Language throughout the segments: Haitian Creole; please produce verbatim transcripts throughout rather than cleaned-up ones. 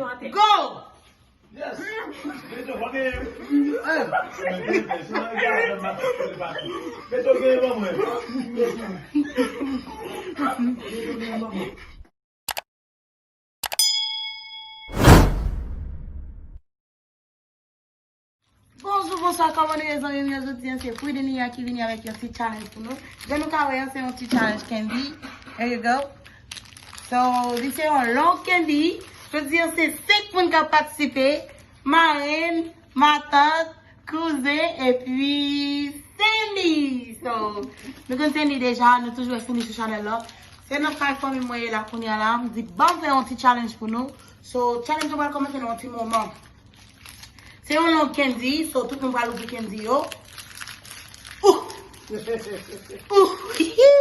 Go! Bonjou, bonswa, kòman nou ye, zanmi m yo? Jodi a se Pretty Nia ki vini avèk yon ti challenge pou nou. Jan nou ka wè an, se yon ti challenge candy. Here you go. So, li se yon long candy. Jodi a se senk moun k ap patisipe. Marenn, matant, kouzen, epi Sandy. So, nou konn Sandy deja, nou toujou wè Sandy sou chanèl la. Se nan kay fanmi mwen ye la kounye a la, m di ban m fè yon ti challenge pou nou. So, challenge yo pral kòmanse nan yon ti moman. Se yon long candy, so tout moun pral ouvri candy yo. Ouh! Ouh! Hihi!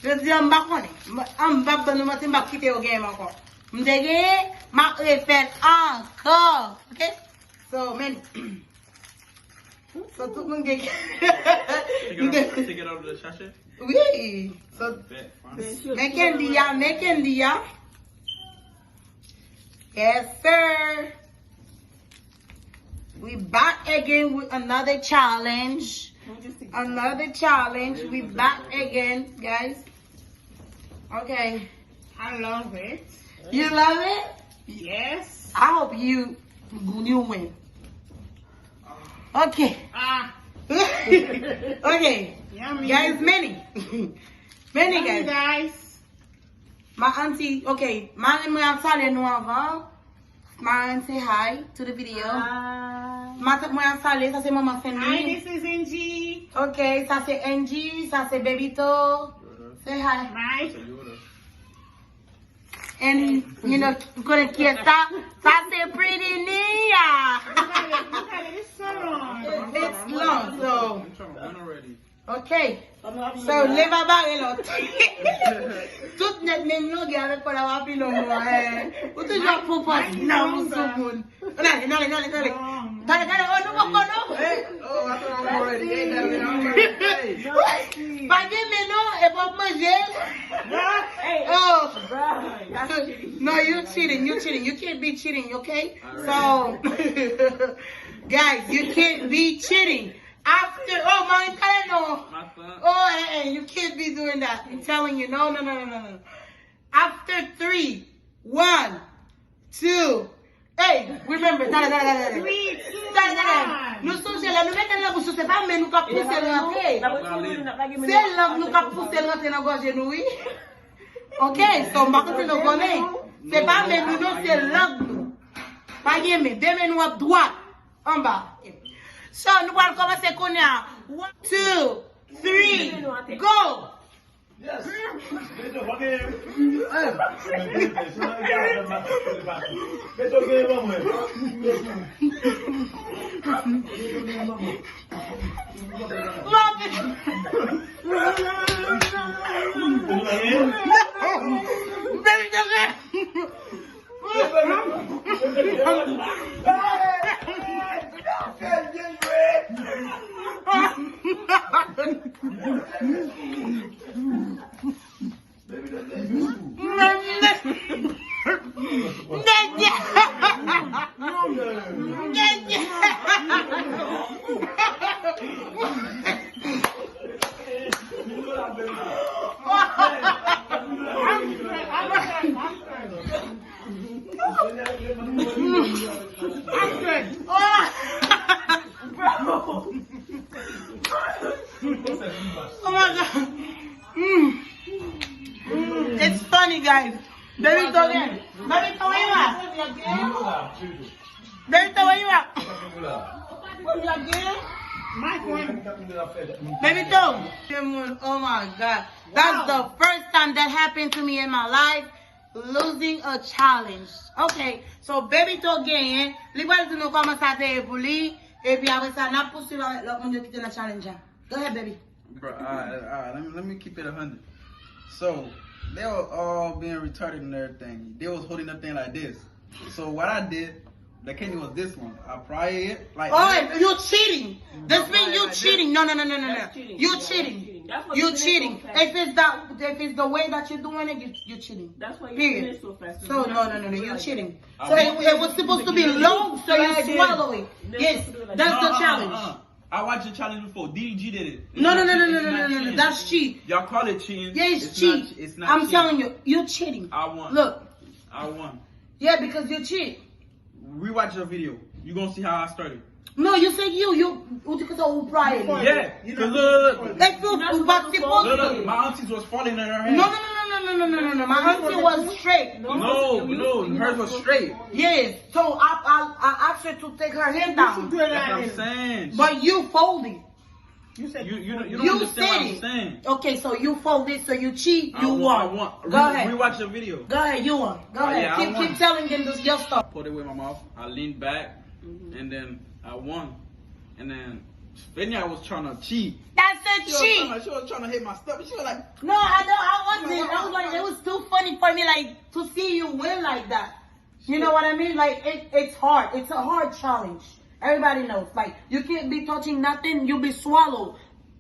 Jodi a m pa konnen. M, m p ap ban nou manti, m p ap kite yo genyen m ankò. M te genyen, m ap refè l ankò. Ok? So, men. So, tout moun gen. Se gen lòt, se gen lòt chache? Wi. So, men candy a, men candy a. Yes, sir. We back again with another challenge. Another challenge. We back again, guys. Okay. I love it. You love it? Yes. I hope you you win. Okay. Ah. Okay. Yummy. Guys, many. Many, guys. My auntie, okay, marenn mwen ap salye nou anvan. Marenn, say hi to the video. Hi. Matant mwen ap salye, sa se manman Sandy. Hi, this is Angie. Okay, sa se Angie, sa se Bebito. Say hi. Hi. And, you know, m konnen kiyès sa. Sa se Pretty Nia. Look at it, look at it, it's so long. It's long, so. Okay. So, leve a bare lòt. Tout nèt menm longè avèk kòd la w ap pi long, eh. Ou toujou ap pran pòz nan moun sou moun. N ale, n ale, n ale, n ale. Gade, gade, oh, nou poko, non. Pa gen men, non, e p ap manje. Oh. No, you cheating, you cheating. You can't be cheating, okay? So, guys, you can't be cheating. After, oh, Marie Taleno. Oh, eh, eh, you can't be doing that. I'm telling you, no, no, no, no, no, no. After three, one, two, hey, remember, tale, tale, tale, tale. Three, two, one. Nou sonje lè nou mete l nan bouch nou, se pa men nou k ap pouse l rantre. Se lang nou k ap pouse l rantre nan gòje nou, wi. Ok, so m pa konn si nou konnen. Se pa men nou, non, se lang nou. Pa gen men, de men nou ap dwat. Anba. So, nou pral kòmanse kounye a. One, two, three, go! Baby, Oh my God. Mm. Mm. It's funny, guys. Baby, it's okay. Baby, it's okay. Baby, tell where you at? Baby, tell. Oh my God. That's the first time that happened to me in my life. Losing a challenge. Ok. So, Baby To genyen. Li pral di nou kòman sa te ye pou li. Epi apre sa, n ap pouswiv avèk lòt moun yo ki te nan challenge la. Go ahead, baby. Bro, alright, alright, let me, let me keep it a hundred. So, they were all being retarded and everything. They was holding the thing like this. So what I did, the candy was this one. I pry it like this. Oh, you cheating. This mean you cheating. No, no, no, no, no, no. You cheating. You're cheating. If it's that, if it's the way that you're doing it, you, you're cheating. Period. So no, no, no, no, you're cheating. So it, it was supposed to be long, so you swallow it. Yes, that's the challenge. I watched the challenge before. D D G did it. No, no, no, no, no, no, no, no, no. That's cheat. Y'all call it cheating. Yeah, it's cheat. I'm telling you, you're cheating. I won. Look. I won. Yeah, because you cheat. Rewatch the video. You gonna see how I started. No, you said you, you, ou di ke sa ou pride. Yeah, cause look, look, look. Like you, you back to Look, look, my aunties was falling in her hand. No, no, no, no, no, no, no, no, no. My auntie was straight. No, no, hers was straight. Yes. So I, I, I asked her to take her hand down. That's what I'm saying. But you folded. You, you, you don't understand what I'm saying. Okay, so you folded, so you cheat, you won. Go ahead. Rewatch the video. Go ahead, you won. Go ahead. Keep, keep telling them this, your story. Put it with my mouth. I leaned back, and then I won. And then Fenya was trying to cheat. That's a cheat. She was trying to hit my stomach. She was like, no, I know I wasn't. I was like, it was too funny for me, like, to see you win like that. You know what I mean? Like, it, it's hard. It's a hard challenge. Everybody knows. Like, you can't be touching nothing. You be swallowed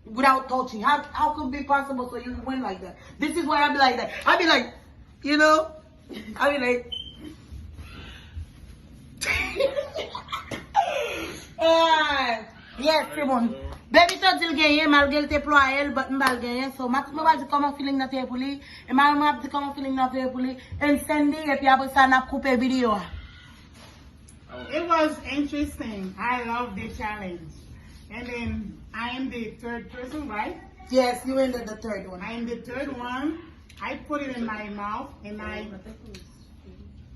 without touching. How, how could it be possible so you win like that? This is why I be like that. I be like, you know, I be like, ah, yes, Simon. Baby te di l genyen, malgre l te plwaye l, but m pa l genyen. So, m ap, mwen pa di kòman feeling nan te ye pou li. E mari mwen ap di kòman feeling nan te ye pou li. And Sandy, epi apre sa, n ap koupe videyo a. It was interesting. I love the challenge. And then I am the third person, right? Yes, you ended the third one. I am the third one. I put it in my mouth and I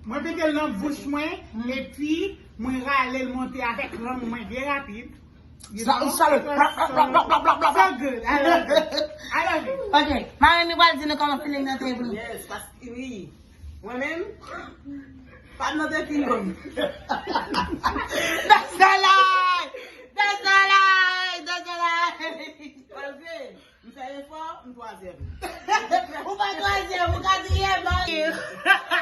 Mwen mete l nan bouch mwen, epi mwen rale l monte avèk lang mwen byen rapid. Sa ou sale. So good. I love it. I love it. Ok, Marlene pral di nou kòman feeling nan te ye pou li. Yes, paske wi. Mwen menm, pa nan tèt li non. That's a lie! That's a lie! That's a lie! Malgre m fè efò, m twazyèm. Ou pa twazyèm, ou katriyèm.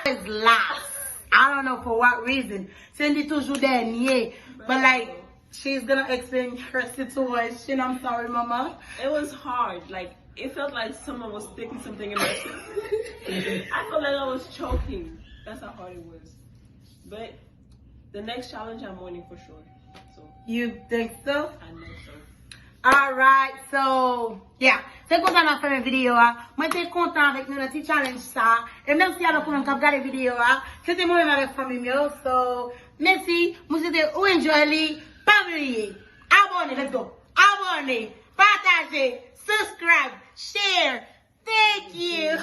Is last. I don't know for what reason. Sandy toujou dènye. But like, she's gonna explain her situation. I'm sorry, mama. It was hard. Like, it felt like someone was sticking something in my throat. I felt like I was choking. That's how hard it was. But the next challenge, I'm winning for sure. So, You think so? I know so. Alright, so, yeah. Se konsa n ap fèmen videyo a. Mwen te kontan avèk nou nan ti challenge sa. E mèsi avèk ou menm k ap gade videyo a. Se te mwen menm avèk fanmi m yo. So, mèsi. Mwen swete ou enjoy li. Pa bliye. Abòne, let's go. Abòne, pataje, subscribe, share. Thank you.